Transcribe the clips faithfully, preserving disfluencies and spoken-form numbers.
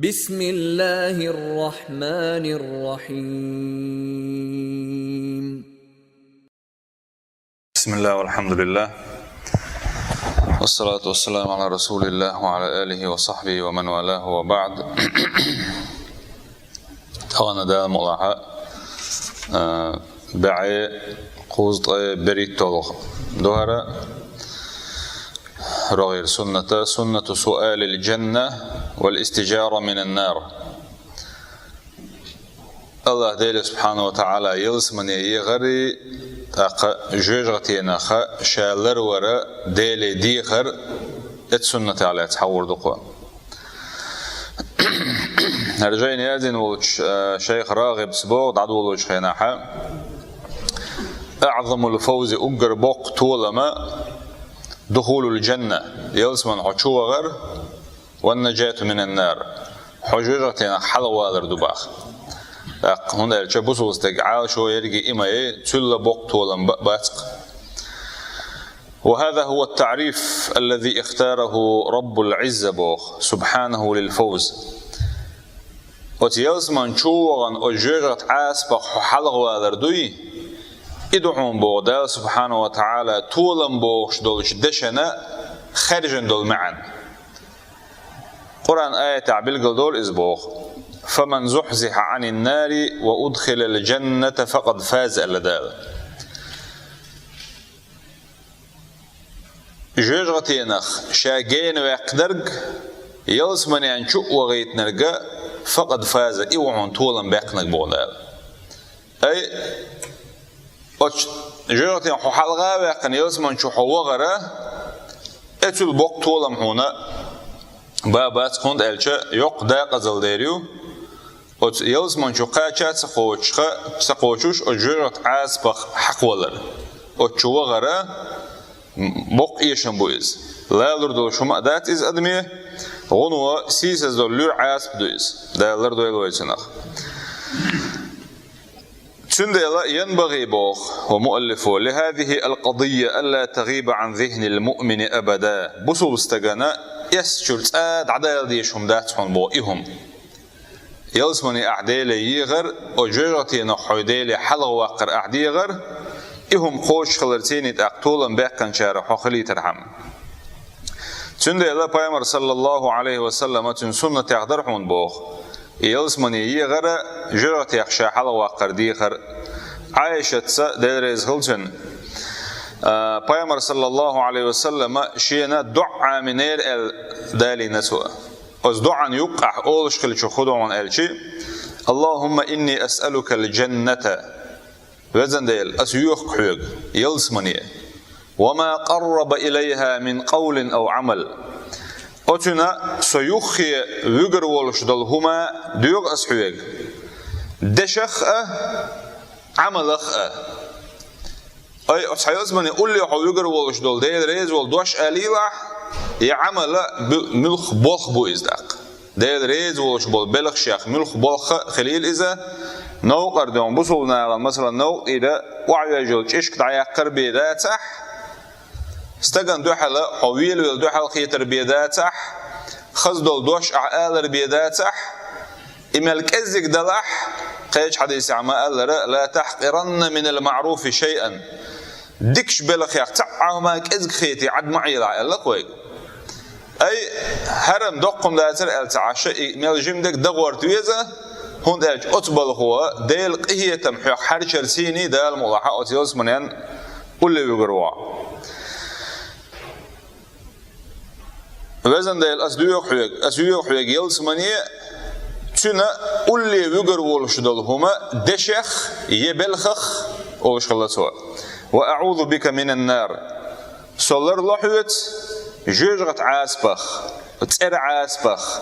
بسم الله الرحمن الرحيم. بسم الله والحمد لله، والصلاة والسلام على رسول الله وعلى آله وصحبه ومن والاه وبعد. Тахана Дала мукъ лахь, а, бӀаь кхузткъе берхӀитталгӀа ду хӀара рогӀера суннат, سنة سؤال الجنة والاستجارة من النار. АллахӀ Дела субхьанаху ва тагӀала ялсамане егӀари, тӀаккха жоьжахатенах ша ларвар Деле дехар, эцу суннатех лаьцна хьагӀур ду-кх. ХӀара жайна яздина волчу, э, шайх РагӀибас боху дӀадолочу хенахь: «أعظم الفوز», уггар боккха толам, «دخول الجنة», ялсамане хьо чу вахар, «والنجاة من النار», хьо жоьжахатенах хьалхавалар ду боху. ТӀаккха, хӀунда аьлча бусалба стеган Ӏалашо ерриге а ма ю, цул а боккха толам ба-, бац-кх. «وهذا هو التعريف الذي اختاره رب العزة», боху, «سبحانه للفوز». Оцу ялсамане чу вахана оцу жоьжахатин Ӏаспах хьо хьалхавалар дуй, и ду хьуна, боху, Дала субхьанаху ва тагӀала толам бохуш долчу дешна хаьржина долу маьӀна. Къуръан аятехь билгалдолу иза боху: «فمن زحزح عن النار وأدخل الجنة فقد فاز», аьлла Дала. Жоьжахатенах ша гена ваьккхинарг, ялсаманен чу а вахийтинарг, «فقد فاز», и ву хьуна толам баьккхинарг, боху Дала. Ай, оцу жоьжахатенах хьо хьалха а ваьккхина, ялсамане чу хьо вахар, эцул боккха толам хьуна ба-, бац-кх, хӀунда аьлча йоккха декъазалла дер ю оцу ялсамане чу кхача а ца кхочуш, ца кхочуш, оцу жоьжахатин Ӏаспах хьакхавалар. Оцу чу вахар м-, боккха эшам бу иза. Лалур долуш хӀума а дац иза адаме, гӀуно, сийсаз долу луьра Ӏаспа ду иза. Дала лардойла вай цунах. Цундела янбагӀи, боху, ва муаллифо: «لهذه القضية ألا تغيب عن ذهن المؤمن أبدا». Бусалба стагана эс чуьра цкъа дӀадала дезаш хӀума дац хьуна, боху, и хӀума. Ялсамане ахь Деле егӀар, оцу жоьжахатенах хьо Деле хьалхаваккхар ахь дегӀар, и хӀума кхочушхиларца тӀаккха толам баьккхинчарах хьо хилийтархьама. Цундела Пайхамар, саллаллаху Ӏалайхи ва саллама, цуьнан суннатех дара хьуна, боху, и ялсамане егӀар, жоьжахатех ша хьалхаваккхар дехар. Ӏайшатца, Дела реза хила цунна, а, Пайхамар, саллаллаху Ӏалайхи ва саллама, шена доӀа Ӏамийнера аьлла далийна цо. Оцу доӀан юккъехь олуш хиллачух хӀун ду хьуна аьлча: «اللهم إني أسألك الجنة». Везан Дела, ас йоьху хьоьга ялсамане, «وما قرب إليها من قول أو عمل». Оцуьнан со юххе вуьгур волуш долу хӀума доьху ас хьоьга, дешах а, Ӏамалах а. Ай, оцу хьан ялсамане улле хьо вуьгур волуш долу Дела реза волу дош алийлахь, я Ӏамал а бу-, муьлхха болх бу иза тӀаккха. Дела реза волуш болу белхашех муьлхха болх а хилийла иза, новкъара дуьхьа бусалба нахана, масала, новкъа тӀера охьавоьжна йолу чӀишка дӀаяккхар бен дацахь, стагана дуьхьал хьо велавелла дуьхьал кхетар бен дацахь, хаза долу дош ахь алар бен дацахь, и мел кӀеззиг далахь, кхечу хьадисехь ма-аллара: «لا تحقرن من المعروف شيئا». Дикачу белхех цхьа а хӀума кӀезиг хетий Ӏад ма Ӏелахь, аьлла-кх вайга. Ай, хӀара-м доккха хӀума дацара аьлла ца Ӏаш, и мел жима дерг дан гӀорта веза, хӀунда аьлча оцу балхо Делан къинхетам хьох хьарчарца Дала мукъ лахь оцу ялсаманен улле вуьгур ву хьо. Везан Дела, ас доьху хьоьга, ас йоьху хьоьга ялсамане, цуьнан улле вуьгур волуш долу хӀума дешах я белхах, олуш хилла цо. «وأعوذ بك من النار». Со ларло хьоьца жоьжахатин Ӏаспах, цӀеран Ӏаспах.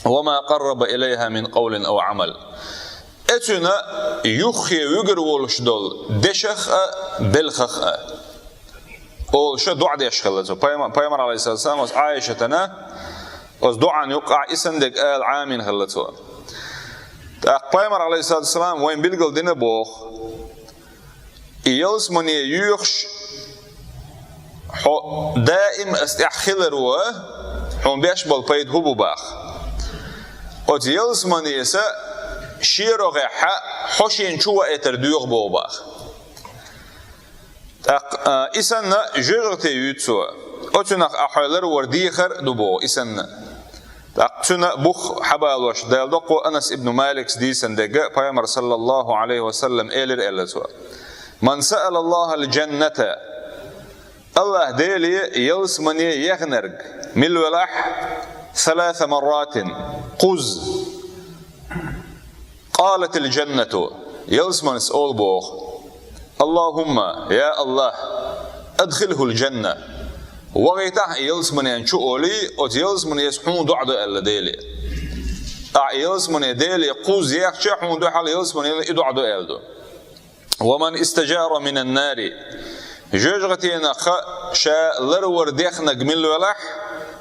«وما قرب إليها من قول أو عمل». Эцуьнан юххе вуьгур волуш долу дешах а, белхах а, олуш доӀа деш хилла цо. Пайма-, Пайхамар, алейхиссалату вассалам, оцу Ӏайшатана оцу доӀан юккъехь и санна дерг ала Ӏамийна хилла цо. ТӀаккха Пайхамар, алейхиссалату вассалам, вайна билгал дина боху: «И ялсамане йоьхуш хьо даим ас тӀехь хилар ву, хьуна беш болу пайда хӀун бу?» – баха. Оцу ялсаманеса шен рогӀехь хьо шена чу ваийтар доьху боху боху. ТӀаккха, а, и санна жоьжахати юьйцу цо. Оцунах ахь хьо ларвар дехар а ду боху, и санна. ТӀаккха цуьнан бух хьабалош Дала доккхо Анас ибн Маликс дийцина дерг, Пайхамар, саллаллаху Ӏалайхи ва саллам, элира аьлла цо: «Ман саъала Аллахал джанната». Аллахь Деле ялсамане яхнарг мила велахь, саласа марратин, кхузза. Къалатил джаннату, ялсаманис олу боху: «Аллахумма, я Аллахь, адхилхул джанна». ВахӀийтахь и ялсаманен чу олий, оцу ялсаманеса хьуна доӀа до аьлла Деле. Ахь и ялсамане Деле кхузза яхча, хьуна дуьхьал ялсаманена и доӀа до аьлла ду. «Ва ман истаджара минан нари». Жоьжахатенах ша ларвар дехнарг мила велахь,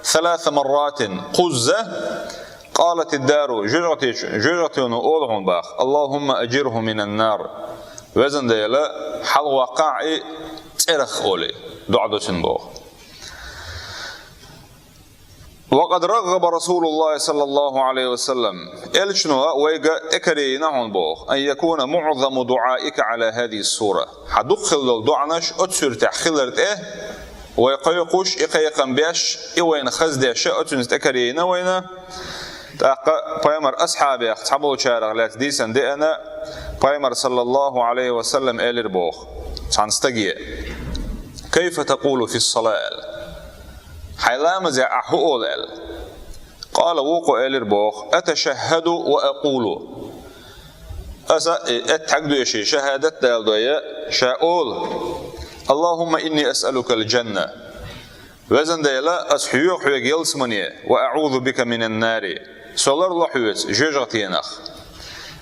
саласа марратин, кхузза, къалатид дару, жоьжахатечу, жоьжахатено олу хьуна боху: «Аллахумма аджирху минан нар». Везан Дела, хьалаваккхахь и цӀерах олий, доӀа до цунна боху. «Ва къад раггӀаба Расулуллахи саллаллаху Ӏалайхи ва саллам». Элчано вайга тӀекарийна хьуна боху: «Ан якуна муъзаму дуӀаика Ӏала хазихи сура». Хьан дукха хила долу доӀанаш оцу суьртехь хилар тӀе, вай кхойкхуш, и кхайкхам беш, и вайна хаза деш, оцуьнца тӀекарийна вайна. ТӀаккха Пайхамар асхьабех цхьаболчарах лаьцна дийцина деана, Пайхамар, саллаллаху Ӏалайхи ва саллам, элира боху цхьана стаге: «Кайфа такъулу фис-сала?» аьлла. «Хьайн ламазехь ахь хӀун олу?» аьлла. Къала, вукхо элира боху: «Аташаххаду ва акъулу». Аса, э, аттахьият доьший, шахӀадат даладой, ша олу: «Аллахумма инни асъалукал джанна». Везан Дела, ас хьоьху хьоьга ялсамане, «ва аӀузу бика минан нари». Со ларло хьоьца жоьжахатенах.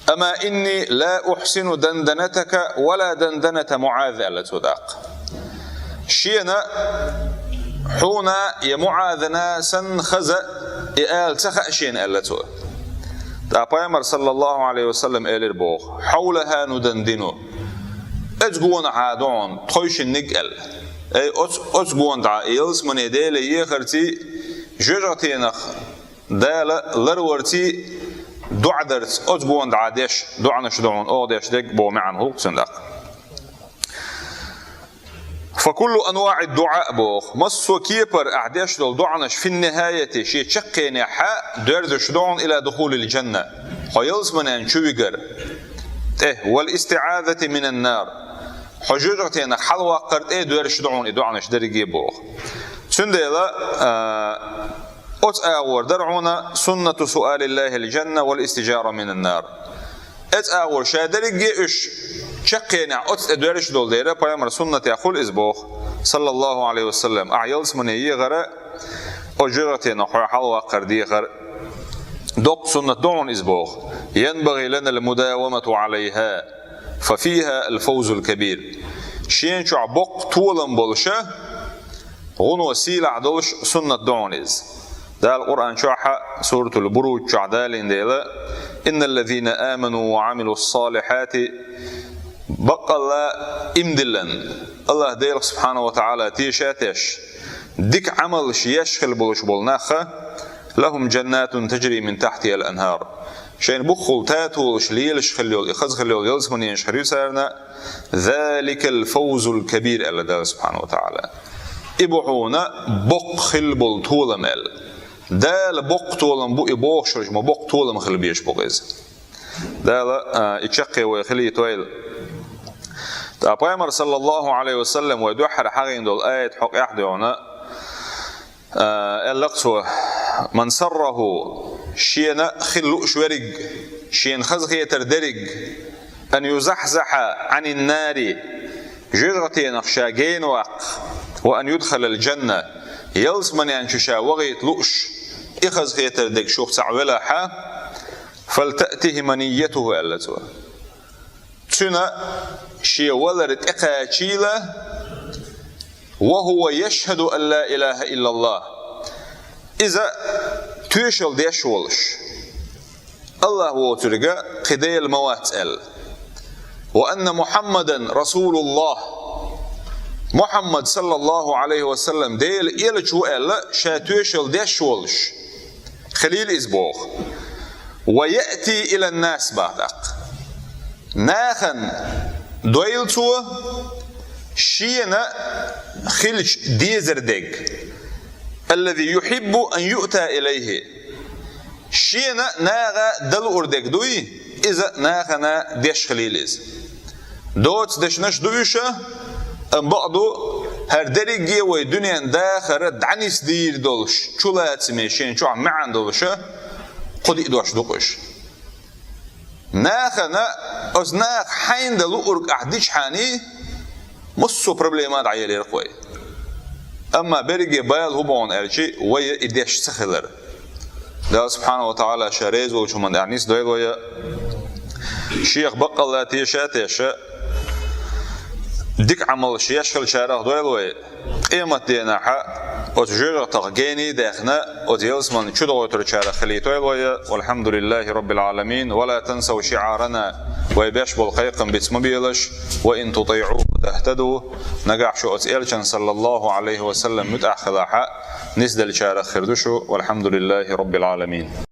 «Амма инни ла ухьсину данданатака ва ла данданата МуӀаз», аьлла цо тӀаккха. Шена хьуна я МуӀазана санна хаза и ала ца хаьа шена, аьлла цо. ТӀаккха Пайхамар, саллаллаху Ӏалайхи ва саллам, элира боху: «Хьавлаха нудандину». Оцу гонахьа ду хьуна тхойшинниг аьлла. Ай, оцу, оцу гонахьа, ялсамане Деле ехарций, жоьжахатенах Дала ларварций, доӀа дарца, оцу гонахьа деш доӀанаш ду хьуна оха деш дерг боху маьӀна хӀутту цуьнан тӀаккха. «Фа куллу анваӀид дуӀа», боху, массо а кепара ахь деш долу доӀанаш, «фин-нихьаяти», шен чаккхенехьа доьрзуш ду хьуна, «ила духулил джанна», хьо ялсаманен чу вигар тӀе, «вал истиӀазати минан нар», хьо жоьжахатенах хьалаваккхар тӀе доьрзуш ду хьуна и доӀанаш дерриге боху. Цундела, а, оцу агӀор дара хьуна «суннату суалиллахил джанна вал истиджара минан нар». Оцу агӀор ша дерриге уьш чаккхенехь оцу тӀе доьрзуш долу дела, Пайхамар суннатехь хуьлу иза боху, саллаллаху Ӏалайхи ва саллам, ахь ялсамане ехара, оцу жоьжахатенах хьо хьалаваккхар дехар. Доккха суннат ду хьуна иза боху. «ЯнбагӀи ланал мудавамату Ӏалайха, фа фиха ал-фавзул кабир». Шен чохь боккха толам болуша, гӀуно сийлахь долуш суннат ду хьуна иза. Дала Къуръан чохь а, Суратул Буруж чохь далийна дела: «Инналлазина аману ва Ӏамилус-салихьати», баккъалла иман диллина, Аллахь Делах субхьанаху ва таӀала теша а теш, дика Ӏамалш еш хила болуш болу нах, «лахум джаннатун таджри мин тахьтихал анхар». Шайна буххул татолаш лелаш хила йолу, и хаза хила йолу ялсаманенаш хир ю царна, «заликал фавзул кабир», аьлла Дала субхьанаху ва таӀала. И бу хьуна боккха хила болу толам аьлла. Дала боккха толам бу и бохуш хилча, ма боккха толам хила безаш бу иза. Дала, а, и чаккхе вай хилийтойла. Ткъа Пайхамар, саллаллаху Ӏалайхи ва саллам, вай дуьххьара хьахийна долу аят хьокъехь а дуьйна, а, аьлла-кх цо: «Ман сарраху», шена хила лууш верг, шена хазахетар дерг, «ан юзахзаха Ӏанин нари», жоьжахатенах ша гена ваккха, «ва ан юдхалал джанна», ялсаманен чу ша вахийта лууш, и хазахетар дерг шух цхьаъ велахьа, «фалтаътихи маниятуху», аьлла цо. Цуьнан шен валар тӀекхачийла, «ва хува яшхаду ан ла илаха иллаллах». Иза тоьшалла деш волуш, Аллахь воцург кхин Дела ма вац аьлла. «Ва анна Мухьаммадан расулуллах». Мухьаммад, саллаллаху Ӏалайхи ва саллам, Делан элча ву аьлла, ша тоьшалла деш волуш хилийла иза боху. ويأتي إلى الناس, бах тӀаккха. Нахана дойла цо шена хилча дезар дерг. الذي يحب أن يؤتى إليه. Шена наха дан луур дерг дуй, иза нахана деш хилийла иза. Доцца дешнаш ду уьш, амма бакъду, хӀара дерриге вай дуьнен дахар дӀанисдийр долуш, чулацаме шен чохь маьӀна долуш, кху диъ дош ду-кх уьш. Нахана, оцу наха хьайна дан луург ахь дичхьана, массо а проблема дӀаелира-кх вай. Амма берриге бала хӀун бу аьлча, вай и деш ца хилар. Дала субхьанаху ва таӀала ша реза волчу хӀуманна тӀехь нисдойла вай, шех баккъалла теша а теша, дика Ӏамалш еш хилчарах дойла вай. Къематденахь оцу жоьжахатех гений а даьхна, оцу ялсаманин чу догӀуьйтурчарах хилийтойла вай. والحمد لله رب العالمين. ولا تنسوا شعارنا. Вай беш болу кхайкхам биц ма белаш. وإن تطيعوه تهتدوا. Нагахь шу оцу элчан, саллаллаху Ӏалайхи ва саллам, муьтӀахь хилахь, нисделлачарах хир ду шу. والحمد لله رب العالمين.